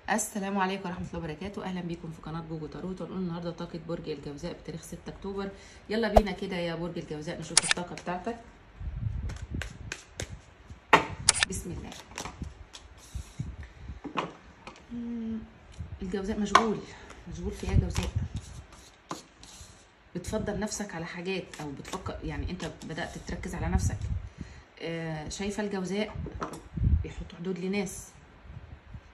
السلام عليكم ورحمة الله وبركاته. اهلا بيكم في قناة جوجو تاروت. ونقول النهارده طاقة برج الجوزاء بتاريخ 6 اكتوبر. يلا بينا كده يا برج الجوزاء نشوف الطاقة بتاعتك. بسم الله. الجوزاء مشغول في ايه يا جوزاء؟ بتفضل نفسك على حاجات او بتفكر، يعني انت بدأت تركز على نفسك. شايفه الجوزاء بيحط حدود لناس،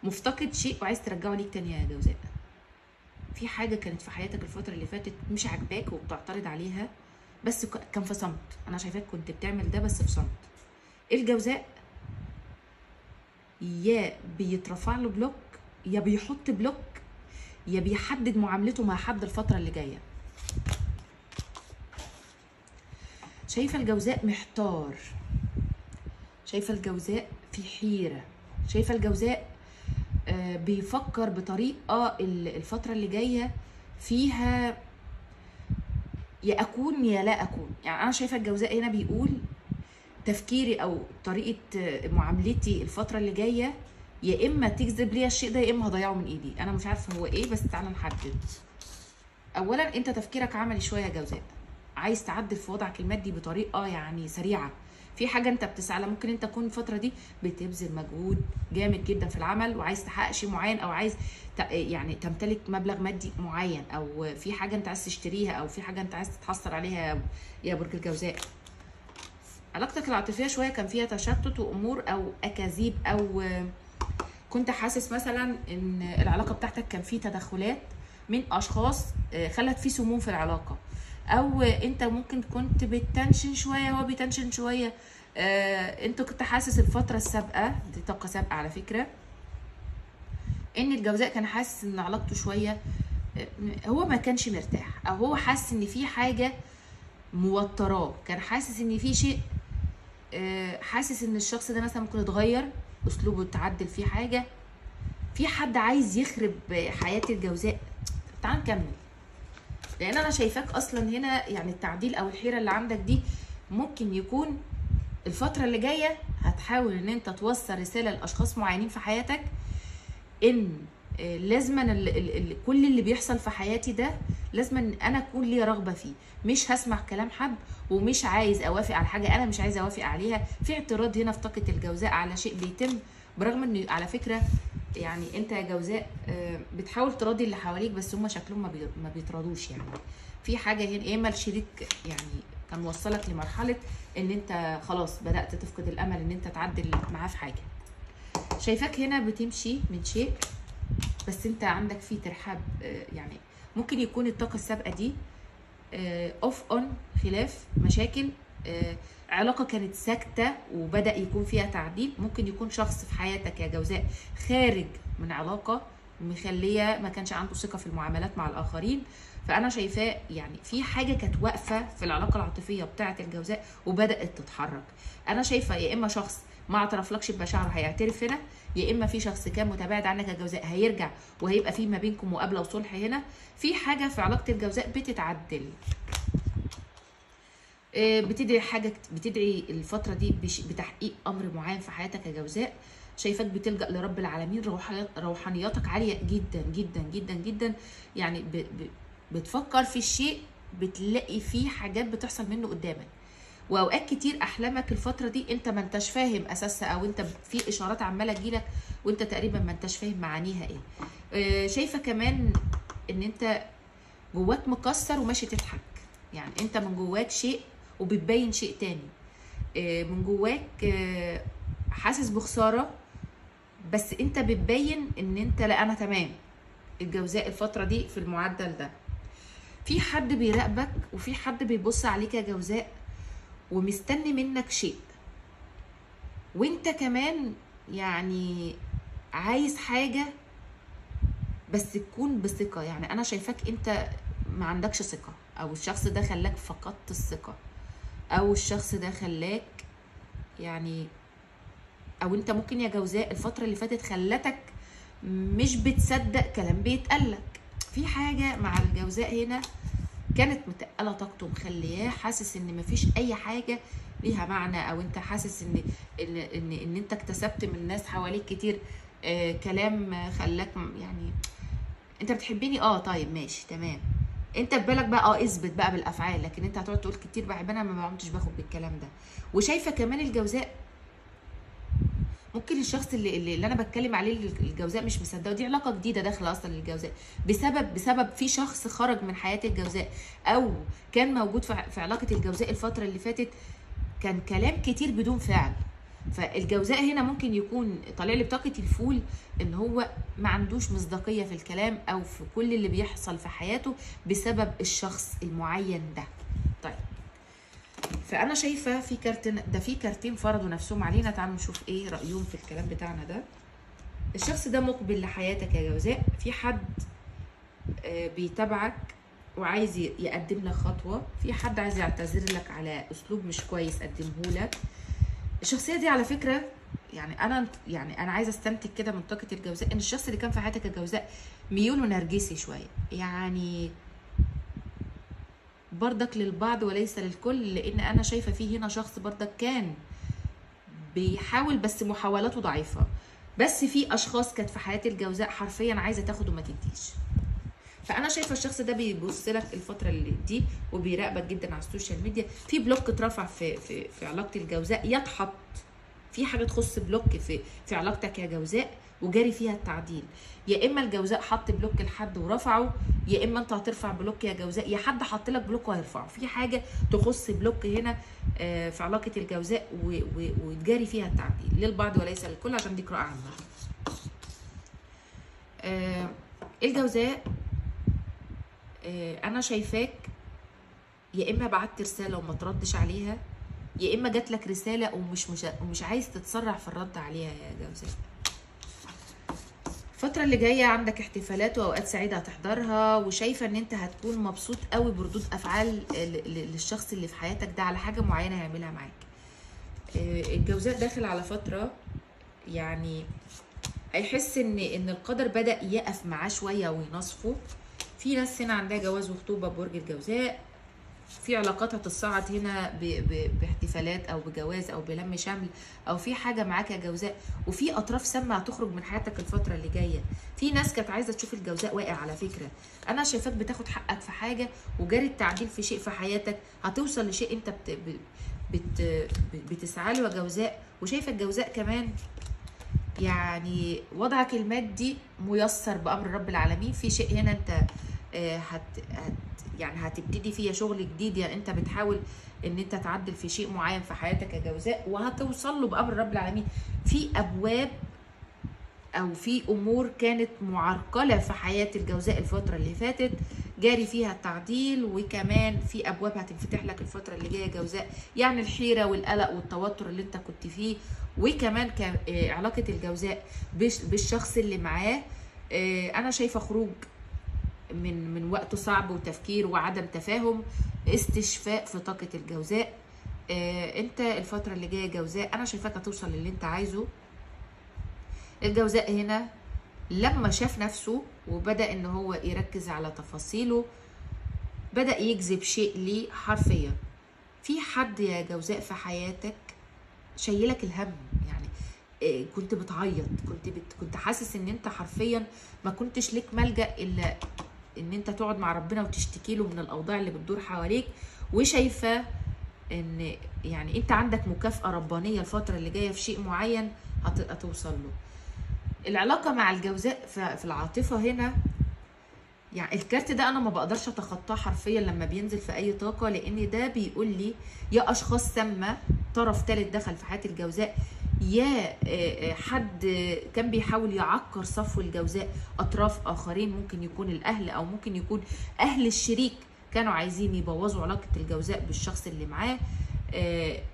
مفتقد شيء وعايز ترجعه ليك تاني يا جوزاء. في حاجة كانت في حياتك الفترة اللي فاتت مش عاجباك وبتعترض عليها، بس كان في صمت. انا شايفاك كنت بتعمل ده بس في صمت. الجوزاء يا بيترفع له block، يا بيحط block، يا بيحدد معاملته مع حد الفترة اللي جاية. شايفه الجوزاء محتار، شايفه الجوزاء في حيره، شايفه الجوزاء بيفكر بطريقة الفترة اللي جاية فيها يا اكون يا لا اكون. يعني انا شايفه الجوزاء هنا بيقول تفكيري او طريقه معاملتي الفترة اللي جاية يا اما تجذب لي الشيء ده يا اما هضيعه من ايدي. انا مش عارفه هو ايه، بس تعالى نحدد. اولا انت تفكيرك عملي شوية يا جوزاء، عايز تعدل في وضعك المادي بطريقة يعني سريعة. في حاجة انت بتسعى لها، ممكن انت تكون الفترة دي بتبذل مجهود جامد جدا في العمل وعايز تحقق شيء معين، او عايز يعني تمتلك مبلغ مادي معين، او في حاجة انت عايز تشتريها، او في حاجة انت عايز تتحصل عليها يا برج الجوزاء. علاقتك العاطفية شوية كان فيها تشتت وامور او اكاذيب، او كنت حاسس مثلا ان العلاقة بتاعتك كان فيه تدخلات من اشخاص خلت فيه سموم في العلاقة، او انت ممكن كنت بتنشن شوية هو بيتنشن شوية. انت كنت حاسس الفترة السابقة دي طاقة سابقه على فكرة، ان الجوزاء كان حاسس ان علاقته شوية هو ما كانش مرتاح، او هو حاسس ان في حاجة موتراه، كان حاسس ان في شيء، حاسس ان الشخص ده مثلا ممكن يتغير اسلوبه، تعدل فيه حاجة، في حد عايز يخرب حياة الجوزاء. تعال نكمل، لان انا شايفاك اصلا هنا يعني التعديل او الحيرة اللي عندك دي ممكن يكون الفترة اللي جاية هتحاول ان انت توصل رسالة لاشخاص معينين في حياتك ان لازما كل اللي بيحصل في حياتي ده لازما انا اكون لي رغبة فيه، مش هسمع كلام حد، ومش عايز اوافق على حاجة انا مش عايزه اوافق عليها. في اعتراض هنا في طاقة الجوزاء على شيء بيتم، برغم ان على فكرة يعني انت يا جوزاء بتحاول تراضي اللي حواليك، بس هم شكلهم ما بيتراضوش. يعني في حاجة هنا يا اما الشريك يعني كان وصلك لمرحلة ان انت خلاص بدات تفقد الامل ان انت تعدل معاه في حاجة. شايفاك هنا بتمشي من شيء، بس انت عندك فيه ترحاب. يعني ممكن يكون الطاقة السابقة دي off on، خلاف، مشاكل، علاقة كانت ساكته وبدا يكون فيها تعديل. ممكن يكون شخص في حياتك يا جوزاء خارج من علاقة مخليه ما كانش عنده ثقة في المعاملات مع الاخرين، فانا شايفاه يعني في حاجة كانت واقفة في العلاقة العاطفية بتاعه الجوزاء وبدات تتحرك. انا شايفه يا اما شخص ما اعترفلكش بمشاعره هيعترف هنا، يا اما في شخص كان متباعد عنك يا جوزاء هيرجع وهيبقى في ما بينكم مقابله وصلح. هنا في حاجة في علاقة الجوزاء بتتعدل. بتدعي حاجة، بتدعي الفترة دي بتحقيق امر معين في حياتك يا جوزاء. شايفاك بتلجأ لرب العالمين، روحانياتك عالية جدا جدا جدا جدا. يعني بتفكر في الشيء بتلاقي فيه حاجات بتحصل منه قدامك، واوقات كتير احلامك الفترة دي انت ما انتش فاهم اساسها، او انت في اشارات عماله تجيلك وانت تقريبا ما انتش فاهم معانيها ايه. شايفه كمان ان انت جواك مكسر وماشي تضحك، يعني انت من جواك شيء وبتبين شيء تاني، من جواك حاسس بخسارة بس انت بتبين ان انت لا انا تمام. الجوزاء الفترة دي في المعدل ده في حد بيراقبك وفي حد بيبص عليك يا جوزاء ومستني منك شيء، وانت كمان يعني عايز حاجة بس تكون بثقة. يعني انا شايفاك انت ما عندكش ثقة، او الشخص ده خلاك فقدت الثقة، او الشخص ده خلاك يعني، او انت ممكن يا جوزاء الفترة اللي فاتت خلتك مش بتصدق كلام بيتقالك. في حاجة مع الجوزاء هنا كانت متقله طاقته، مخلياه حاسس ان مفيش اي حاجة ليها معنى، او انت حاسس ان ان ان, إن انت اكتسبت من ناس حواليك كتير كلام خلاك يعني انت بتحبيني، طيب ماشي تمام، انت في بالك بقى اثبت بقى بالافعال، لكن انت هتقعد تقول كتير بحب، انا ما عمتش باخد بالكلام ده. وشايفه كمان الجوزاء ممكن الشخص اللي انا بتكلم عليه الجوزاء مش مصدقه، دي علاقة جديدة داخله اصلا للجوزاء بسبب في شخص خرج من حياة الجوزاء او كان موجود في علاقة الجوزاء الفترة اللي فاتت، كان كلام كتير بدون فعل. فالجوزاء هنا ممكن يكون طالع لي بطاقة الفول ان هو ما عندوش مصداقية في الكلام او في كل اللي بيحصل في حياته بسبب الشخص المعين ده. طيب فانا شايفه في كارت ده، في كارتين فرضوا نفسهم علينا، تعالوا نشوف ايه رايهم في الكلام بتاعنا ده. الشخص ده مقبل لحياتك يا جوزاء، في حد بيتابعك وعايز يقدم لك خطوة، في حد عايز يعتذر لك على اسلوب مش كويس قدمه لك. الشخصية دي على فكرة يعني انا عايزه استنتج كده من طاقة الجوزاء ان الشخص اللي كان في حياتك الجوزاء ميوله نرجسي شوية، يعني بردك للبعض وليس للكل، لان انا شايفه فيه هنا شخص بردك كان بيحاول بس محاولاته ضعيفة، بس في اشخاص كانت في حياة الجوزاء حرفيا عايزه تاخد وما تديش. فانا شايفه الشخص ده بيبص لك الفترة اللي دي وبيراقبك جدا على ال social media. في block اترفع في في في علاقة الجوزاء، يتحط في حاجة تخص block في علاقتك يا جوزاء وجاري فيها التعديل، يا اما الجوزاء حط block لحد ورفعه، يا اما انت هترفع block يا جوزاء، يا حد حط لك block وهيرفعه. في حاجة تخص block هنا في علاقة الجوزاء وتجاري فيها التعديل للبعض وليس للكل، عشان دي قراءة عامة. الجوزاء انا شايفاك يا اما بعت رسالة وما تردش عليها، يا اما جات لك رسالة ومش عايز تتسرع في الرد عليها يا جوزاء. الفترة اللي جاية عندك احتفالات واوقات سعيدة هتحضرها، وشايفه ان انت هتكون مبسوط قوي بردود افعال للشخص اللي في حياتك ده على حاجة معينة هيعملها معاك. الجوزاء داخل على فترة يعني هيحس ان القدر بدأ يقف معاه شوية وينصفه. في ناس هنا عندها جواز وخطوبه ببرج الجوزاء، في علاقات هتتصاعد هنا باحتفالات او بجواز او بلم شمل او في حاجة معاك يا جوزاء، وفي اطراف سامة هتخرج من حياتك الفترة اللي جاية. في ناس كانت عايزه تشوف الجوزاء واقع، على فكرة انا شايفاك بتاخد حقك في حاجة وجاري التعديل في شيء في حياتك، هتوصل لشيء انت بتسعى له يا جوزاء. وشايفه الجوزاء كمان يعني وضعك المادي ميسر بامر رب العالمين، في شيء هنا انت يعني هتبتدي فيها شغل جديد، يعني انت بتحاول ان انت تعدل في شيء معين في حياتك يا جوزاء وهتوصل له بامر رب العالمين. في ابواب او في امور كانت معرقله في حياة الجوزاء الفترة اللي فاتت جاري فيها التعديل، وكمان في ابواب هتنفتح لك الفترة اللي جاية يا جوزاء، يعني الحيرة والقلق والتوتر اللي انت كنت فيه، وكمان علاقة الجوزاء بالشخص اللي معاه. انا شايفه خروج من وقت صعب وتفكير وعدم تفاهم، استشفاء في طاقة الجوزاء. انت الفترة اللي جاية جوزاء انا شايفاك هتوصل للي انت عايزه. الجوزاء هنا لما شاف نفسه وبدأ ان هو يركز على تفاصيله بدأ يجذب شيء ليه حرفيا. في حد يا جوزاء في حياتك شايلك الهم، يعني كنت بتعيط، كنت حاسس ان انت حرفيا ما كنتش لك ملجأ الا ان انت تقعد مع ربنا وتشتكي له من الاوضاع اللي بتدور حواليك، وشايفه ان يعني انت عندك مكافأة ربانية الفترة اللي جاية في شيء معين هتوصل له. العلاقة مع الجوزاء في العاطفة هنا، يعني الكارت ده انا ما بقدرش اتخطاه حرفيا لما بينزل في اي طاقة، لان ده بيقول لي يا اشخاص سامة، طرف ثالث دخل في حياة الجوزاء، يا حد كان بيحاول يعكر صفو الجوزاء، اطراف اخرين ممكن يكون الاهل او ممكن يكون اهل الشريك كانوا عايزين يبوظوا علاقة الجوزاء بالشخص اللي معاه.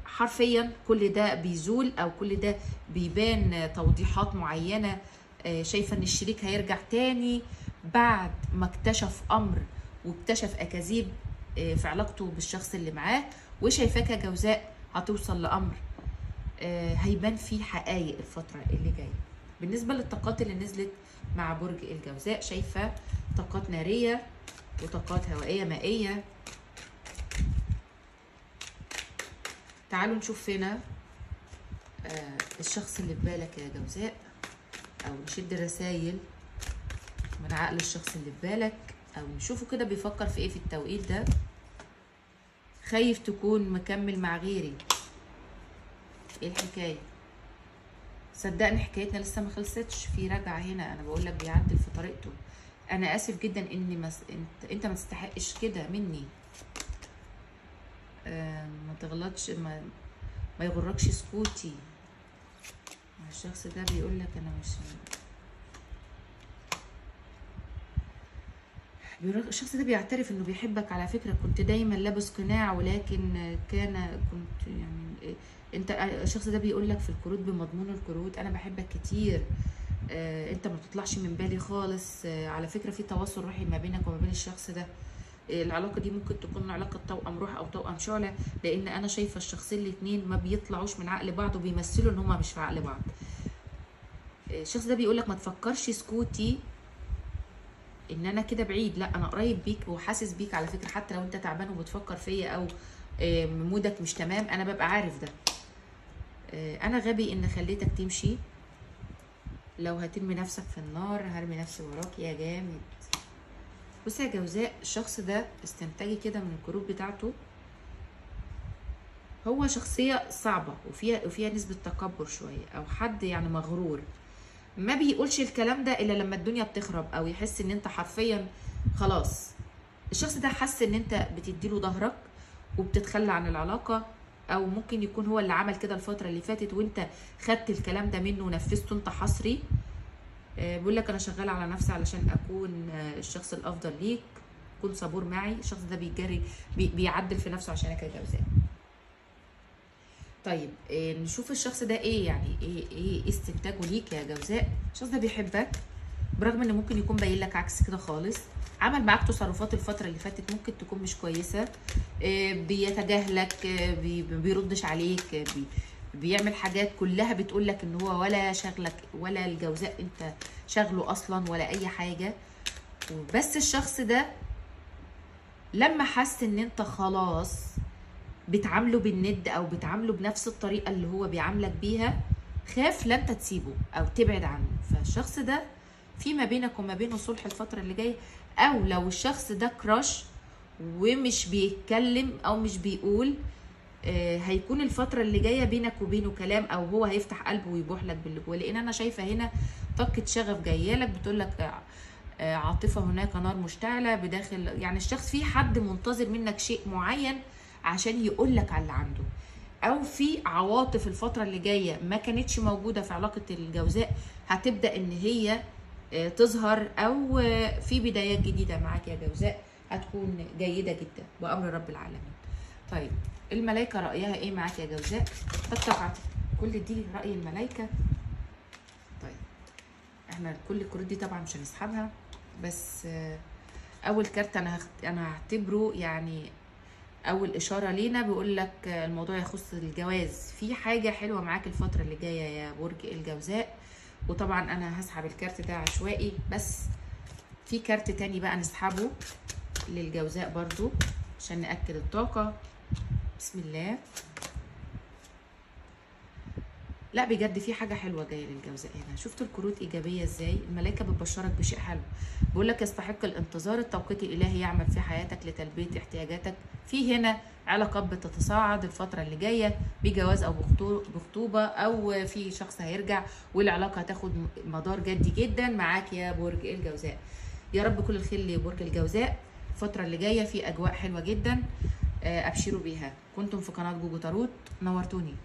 حرفيا كل ده بيزول او كل ده بيبان توضيحات معينة. شايفه ان الشريك هيرجع تاني بعد ما اكتشف امر واكتشف اكاذيب في علاقته بالشخص اللي معاه، وشايفاك يا جوزاء هتوصل لامر هيبان فيه حقائق الفترة اللي جاية. بالنسبة للطاقات اللي نزلت مع برج الجوزاء، شايفه طاقات نارية وطاقات هوائية مائية. تعالوا نشوف هنا الشخص اللي في بالك يا جوزاء. او نشد الرسايل من عقل الشخص اللي في بالك، او نشوفه كده بيفكر في ايه في التوقيت ده. خايف تكون مكمل مع غيري، ايه الحكاية؟ صدقني حكايتنا لسه ما خلصتش، في رجعه هنا. انا بقول لك بيعدل في طريقته. انا اسف جدا ان انت ما تستحقش كده مني. ما تغلطش، ما يغركش سكوتي. الشخص ده بيقول لك انا مش، الشخص ده بيعترف انه بيحبك على فكرة. كنت دايما لابس قناع، ولكن كنت يعني انت، الشخص ده بيقول لك في الكروت بمضمون الكروت انا بحبك كتير، انت ما بتطلعش من بالي خالص. على فكرة في تواصل روحي ما بينك وما بين الشخص ده. العلاقة دي ممكن تكون علاقة توأم روح او توأم شعله، لان انا شايفه الشخصين الاثنين ما بيطلعوش من عقل بعض وبيمثلوا ان هما مش في عقل بعض. الشخص ده بيقول لك ما تفكرش سكوتي ان انا كده بعيد، لا انا قريب بيك وحاسس بيك على فكرة. حتى لو انت تعبان وبتفكر فيا او مودك مش تمام، انا ببقى عارف ده. انا غبي ان خليتك تمشي، لو هترمي نفسك في النار هرمي نفسي وراك يا جامد. بصي يا جوزاء، الشخص ده استنتاجي كده من الكروت بتاعته، هو شخصية صعبة وفيها نسبه تكبر شوية، او حد يعني مغرور، ما بيقولش الكلام ده الا لما الدنيا بتخرب او يحس ان انت حرفيا خلاص. الشخص ده حس ان انت بتديله ظهرك وبتتخلى عن العلاقة، او ممكن يكون هو اللي عمل كده الفترة اللي فاتت وانت خدت الكلام ده منه ونفذته انت حصري. بيقول لك انا شغالة على نفسي علشان اكون الشخص الافضل ليك، كن صبور معي. الشخص ده بيجري بيعدل في نفسه عشانك يا جوزاء. طيب نشوف الشخص ده ايه، يعني ايه استنتاجه ليك يا جوزاء. الشخص ده بيحبك برغم ان ممكن يكون باين لك عكس كده خالص. عمل معاك تصرفات الفترة اللي فاتت ممكن تكون مش كويسة، بيتجاهلك، بيردش عليك، بيعمل حاجات كلها بتقول لك ان هو ولا شغلك ولا الجوزاء انت شغله اصلا ولا اي حاجة. بس الشخص ده لما حس ان انت خلاص بتعامله بالند او بتعامله بنفس الطريقة اللي هو بيعاملك بيها، خاف لا انت تسيبه او تبعد عنه. فالشخص ده في ما بينك وما بينه صلح الفترة اللي جاية، او لو الشخص ده كراش ومش بيتكلم او مش بيقول، هيكون الفترة اللي جاية بينك وبينه كلام، او هو هيفتح قلبه ويبوح لك باللي جواه. لان انا شايفه هنا طاقة شغف جاية لك بتقول لك عاطفة، هناك نار مشتعلة بداخل، يعني الشخص في حد منتظر منك شيء معين عشان يقول لك على اللي عنده، او في عواطف الفترة اللي جاية ما كانتش موجودة في علاقة الجوزاء هتبدا ان هي تظهر، او في بدايات جديدة معاك يا جوزاء هتكون جيدة جدا بامر رب العالمين. طيب الملائكة رايها ايه معاك يا جوزاء؟ طبعا كل دي راي الملائكة. طيب احنا كل الكروت دي طبعا مش هنسحبها، بس اول كارت انا هعتبره يعني اول اشارة لينا، بيقول لك الموضوع يخص الجواز، في حاجة حلوة معاك الفترة اللي جاية يا برج الجوزاء. وطبعا انا هسحب الكارت ده عشوائي، بس في كارت تاني بقى نسحبه للجوزاء برضو عشان نأكد الطاقة. بسم الله. لا بجد في حاجة حلوة جاية للجوزاء هنا. شفتوا الكروت ايجابية ازاي؟ الملائكة بتبشرك بشيء حلو، بيقول لك يستحق الانتظار، التوقيت الالهي يعمل في حياتك لتلبية احتياجاتك. في هنا علاقات بتتصاعد الفترة اللي جاية بجواز او بخطوبه، او في شخص هيرجع والعلاقة هتاخد مدار جدي جدا معاك يا برج الجوزاء. يا رب كل الخير لبرج الجوزاء الفترة اللي جاية، في اجواء حلوة جدا، ابشروا بيها. كنتم في قناة جوجو تاروت، نورتوني.